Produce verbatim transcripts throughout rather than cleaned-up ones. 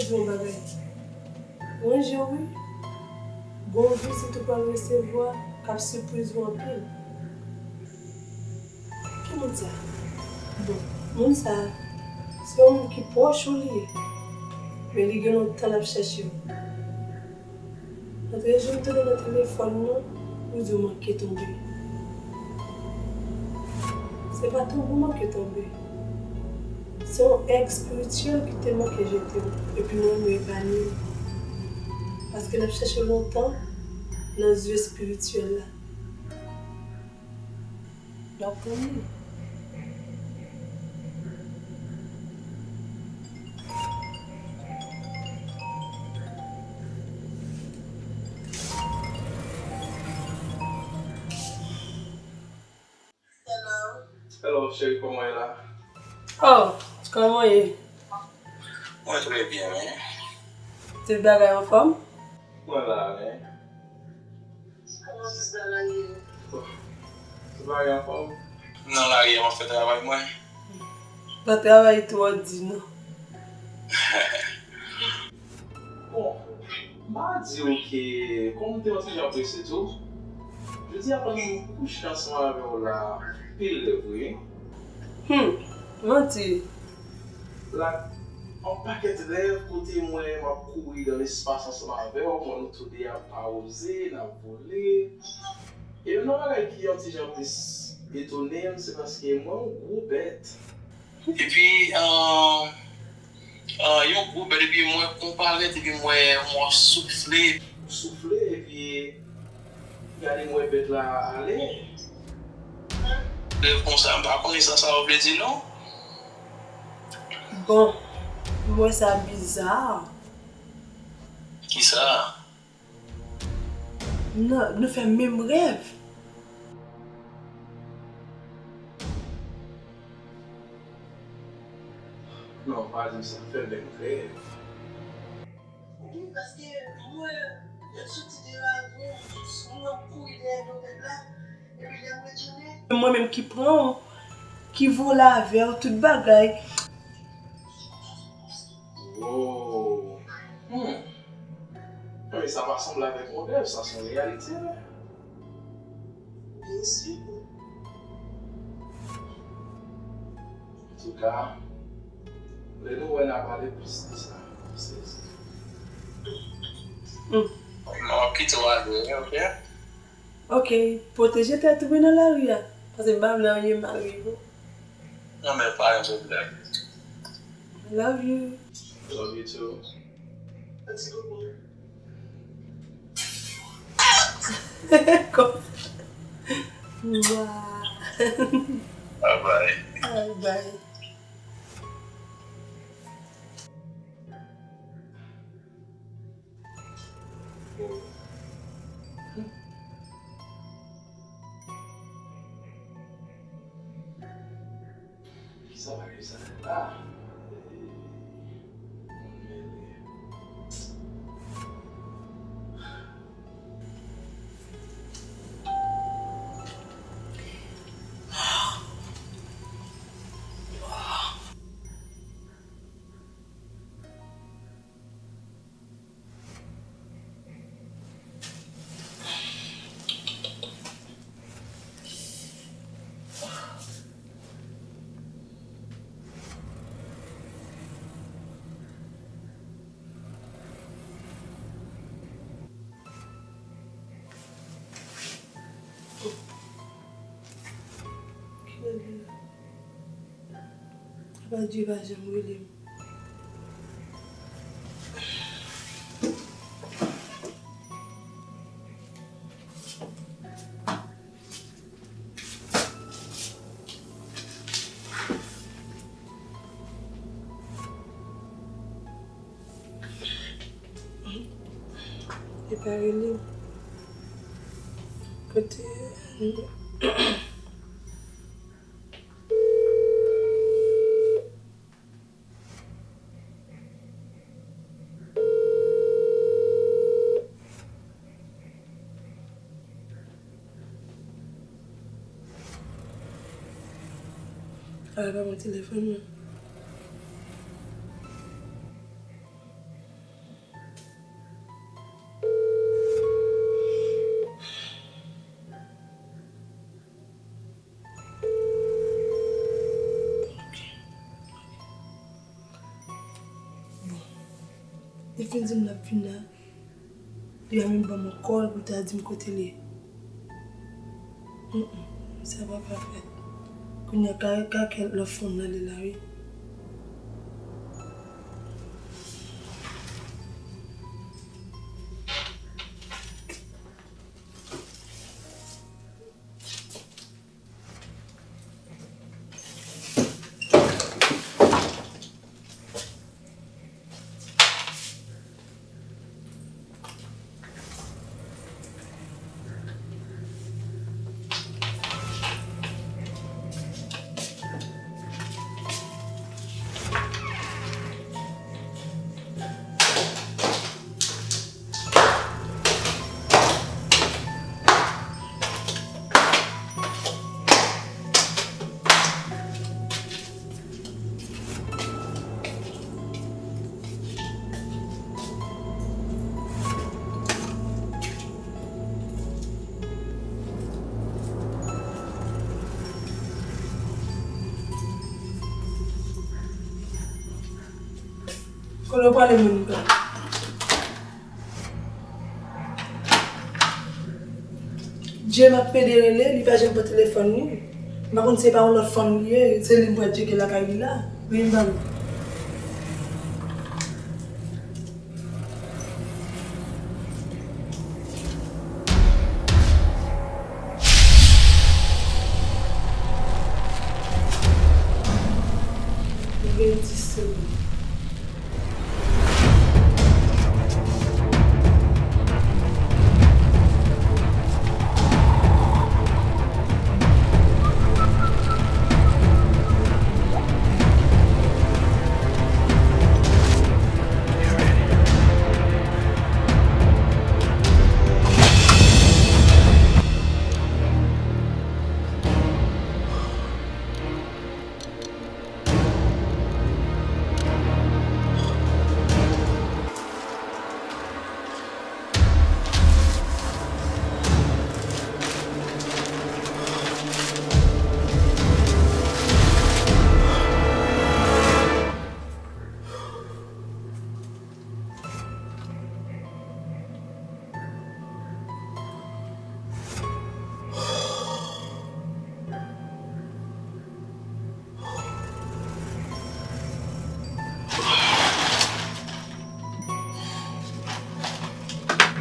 Yon bagay. Ranje w wi. Gon vizit ou pral resevwa k ap sipriz ou anpil. Ki moun sa? Bon, moun sa, se yon moun ki pwòch ou li ye. Men li gen lontan l ap chèche w. Lòt jou m tande nan telefòn nan, ou di w manke tonbe. Se pa tonbe w manke tonbe. Se yon èg espirityèl ki te manke jete w, epi mwen, mwen epanye l. Paske l ap chèche w lontan nan zye espirityèl la. L ap tann li. Hello. Hello, cheri, kòman w ye la? Oh, kòman w ye? Mwen trè byen, men. Tout bagay anfòm? Mwen la, men. Kòman biznis la ye? Tout bagay anfòm? M nan lari a, m ap fè travay mwen. Nan travay tou, w ap di non. Bon, m pa di w ke, kòm m te yon ti jan prese tou, jodi a ban m kouche ansanm avè w la, pil lè vre. Hmm, manti. La, yon pakèt rèv kote m wè m ap kouri nan lespas ansanm avè w, m wè nou tou de ap pawouze, n ap vole. E youn nan bagay ki yon ti jan plis etone m, se paske m wè yon gwo bèt. Epi, ah, ah, yon gwo bèt, epi m wè konparèt, epi m wè, m wè soufle. Soufle, epi gade m wè bèt la ale. Rèv konsa, m pa konnen sa sa yo vle di non. Bon, m wè sa biza. Kisa? Non, nou fè menm rèv. Non, pa di m sa, fè menm rèv. Wi, paske mwen, yo soti de lago, mwen ap kouri dèyè do bèt la, epi lè m retounen. Mwen menm ki pran w, ki vole avè w, tout bagay. Wow. Hmm. Men sa pa sanble avèk yon rèv, sa se yon reyalite, wi. Byen si. Antouka, lè nou wè n a pale plis de sa, m sezi. Hmm. M ap kite w ale, wi, oke? Oke, pwoteje tèt ou wi nan lari a, paske m pa vle anyen mal rive w. Non, men pa gen pwoblèm. I love you. Love you too. Bye bye. Bye bye. Kisa bagay sa ye la? Moun mele. Papa Dye pa janm rele m. Li pa rele m. Kote. Ala pa mwen telefòn nan. Fin di m l ap vin la. Li pa menm ban m ankò l pou ta di m kote l ye. Mm, mm, sa pa ka fèt. Kounye a ka, ka kèt lòt fanm nan li la wi. Kote w prale, Monica? Jay m ap pede rele, li pa janm pran telefòn li. M pa konn si se pa yon lòt fanm li ye, se li m pral tcheke lakay li la. Vin ban m. Ou gen dis segonn.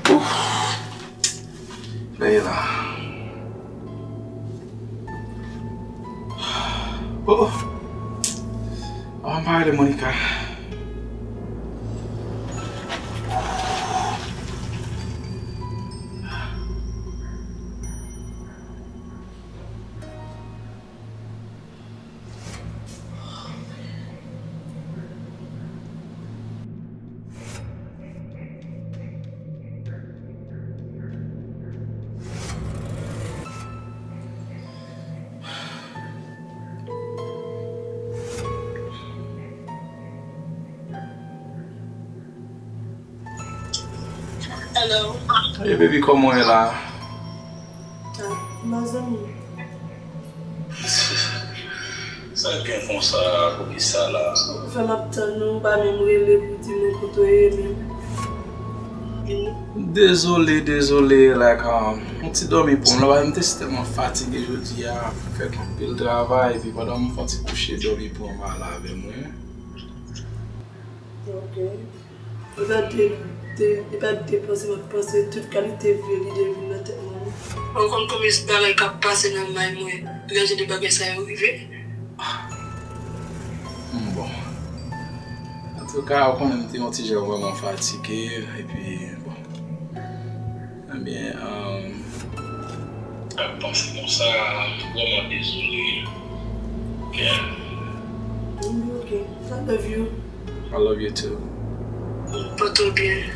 Ouf. Lè ye la. Oh, oh. An pa rele Monica. Hello. Hey baby, kòman w ye la? Ah, mazanmi. Sa k gen konsa, poukisa la? Ou fè m ap tann ou, ou pa menm rele pou di mwen kote w ye menm. Dezole, dezole, like, um, yon ti dòmi pran m la, m te tèlman fatige jodi a, fè anpil travay, epi pandan m fè yon ti kouche, dòmi pran m la avè mwen. Ok. Li pa te, te, li pa te panse, m ap panse tout kalite vye lide vin nan tèt mwen. Ou konn konbyen bagay k ap pase nan may mwen lè jan de bagay sa yo rive? Hmm, bon. Antouka, ou konnen m te yon ti jan vrèman fatige, epi, bon. Ebyen, um, ap panse konsa, m vrèman dezole. Yeah. Mm, ok. I love you. I love you too. Pote w byen.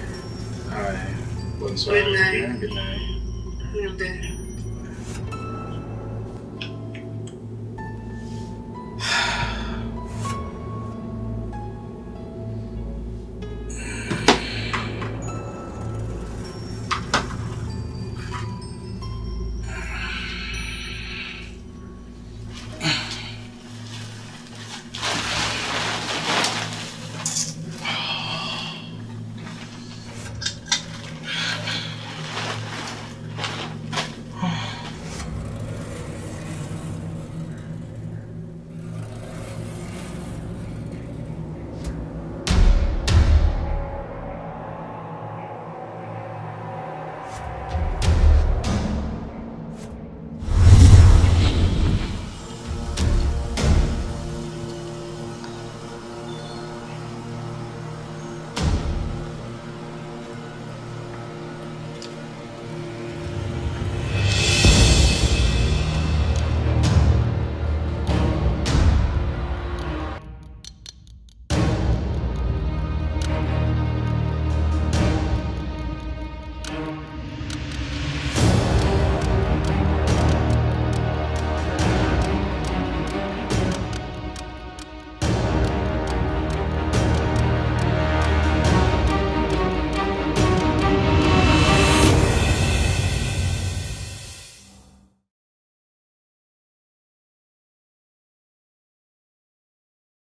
Alright. Bòn sware. Good night. Good night. Good night.